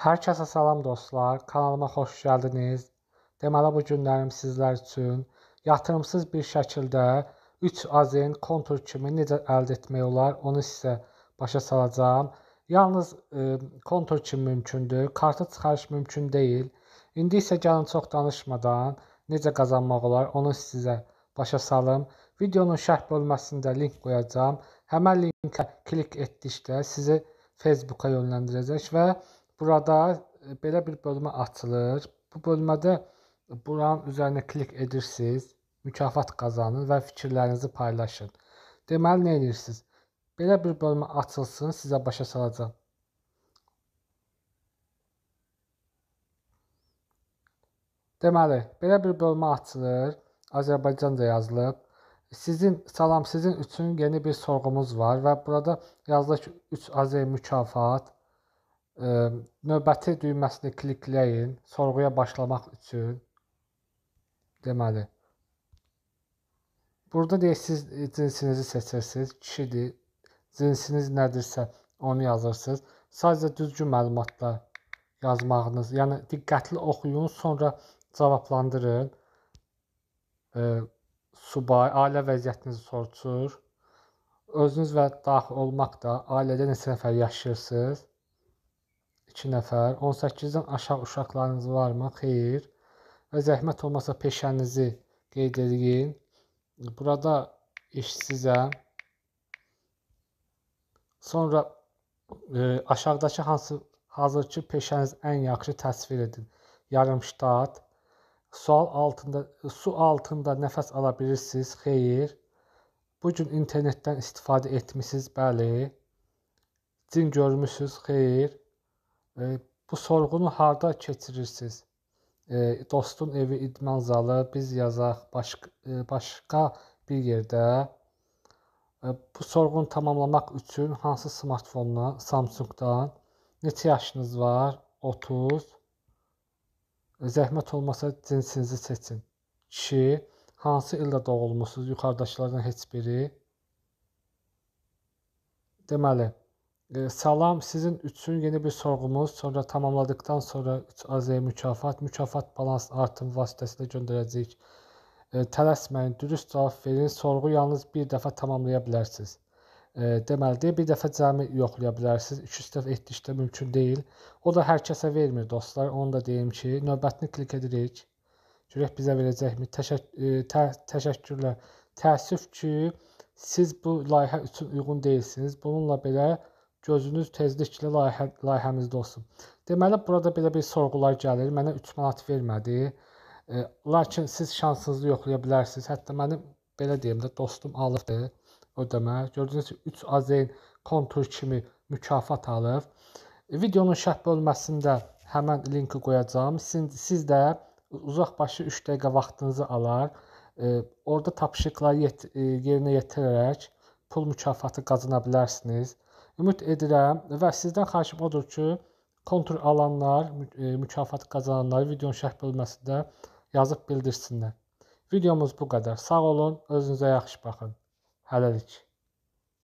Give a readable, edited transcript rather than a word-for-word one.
Hər kəsə salam dostlar, kanalıma xoş gəldiniz. Deməli, bu günlərim sizlər üçün yatırımsız bir şəkildə 3 AZN kontur kimi necə əldə etmək olar, onu sizə başa salacağam. Yalnız kontur kimi mümkündür, kartı çıxarış mümkün deyil. İndi isə gəlin çox danışmadan necə qazanmaq olar, onu sizə başa salım. Videonun şərh bölməsində link qoyacağam. Həmən linkə klik etdikdə sizi Facebooka yönləndirəcək və burada belə bir bölmə açılır. Bu bölmədə buranın üzərinə klik edirsiniz, mükafat qazanın və fikirlərinizi paylaşın. Deməli, nə edirsiniz? Belə bir bölmə açılsın, sizə başa salacağam. Deməli, belə bir bölmə açılır. Azərbaycanca yazılıb. Salam, sizin üçün yeni bir sorğumuz var və burada yazılır ki, 3 AZN mükafat. Növbəti düyməsini klikləyin sorğuya başlamaq üçün. Deməli, burada deyək, siz cinsinizi seçirsiniz. Kişidir, cinsiniz nədirsə onu yazırsınız. Sadəcə düzgün məlumatlar yazmağınız, yəni diqqətli oxuyun, sonra cavablandırın. Subay, ailə vəziyyətinizi soruşur. Özünüz və daxil olmaqda ailədə neçə nəfər yaşayırsınız? 2 nəfər. 18-dən aşağı uşaqlarınız varmı? Xeyr. Və zəhmət olmasa peşənizi qeyd edin. Burada işsizəm. Sonra aşağıdakı hazırki peşəniz ən yaxşı təsvir edin. Yarım ştat. Su altında nəfəs ala bilirsiniz? Xeyr. Bu gün internetdən istifadə etmisiniz? Bəli. Cin görmüsünüz? Xeyr. Bu sorğunu harda keçirirsiniz? Dostun evi, idman zalı, biz yazaq başqa bir yerdə. Bu sorğunu tamamlamaq üçün hansı smartfondan, Samsung'dan? Neçə yaşınız var? 30. Zəhmət olmasa cinsinizi seçin. Kişi, hansı ildə doğulmuşsunuz? Yuxarıdakılardan heç biri. Deməli, salam, sizin üçün yeni bir sorğumuz. Sonra tamamladıktan sonra 3 AZN mükafat, mükafat balans artım vasitəsilə göndərəcəyik. Tələsməyin, dürüst cavab verin. Sorğu yalnız bir dəfə tamamlaya bilərsiniz. Deməli, bir dəfə cəmi yoxlaya bilərsiniz. 200 dəfə etdikdə mümkün deyil. O da hər kəsə vermir dostlar. Onu da deyim ki, növbətini klik edirik. Görək bizə verəcəkmi? Təşəkkürlər. Təəssüf ki, siz bu layihə üçün uyğun deyilsiniz. Bununla belə gözünüz tezliklə layihəmizdə olsun. Deməli, burada belə bir sorğular gəlir. Mənə 3 manat vermədi. Lakin siz şansınızı yoxlaya bilərsiniz. Hətta mənim, belə deyim də, dostum alıbdır ödəmə. Gördüyünüz kimi 3 AZN kontur kimi mükafat alıb. Videonun şərh bölməsində həmən linki qoyacağam. Siz də uzaq başı 3 dəqiqə vaxtınızı alar. Orada tapşırıqları yerinə yetirərək pul mükafatı qazana bilərsiniz. Ümid edirəm və sizdən xahişim odur ki, kontur alanlar, mükafatı qazananlar videonun şərh bölməsində yazıb bildirsinlər. Videomuz bu qədər. Sağ olun, özünüzə yaxşı baxın. Hələlik.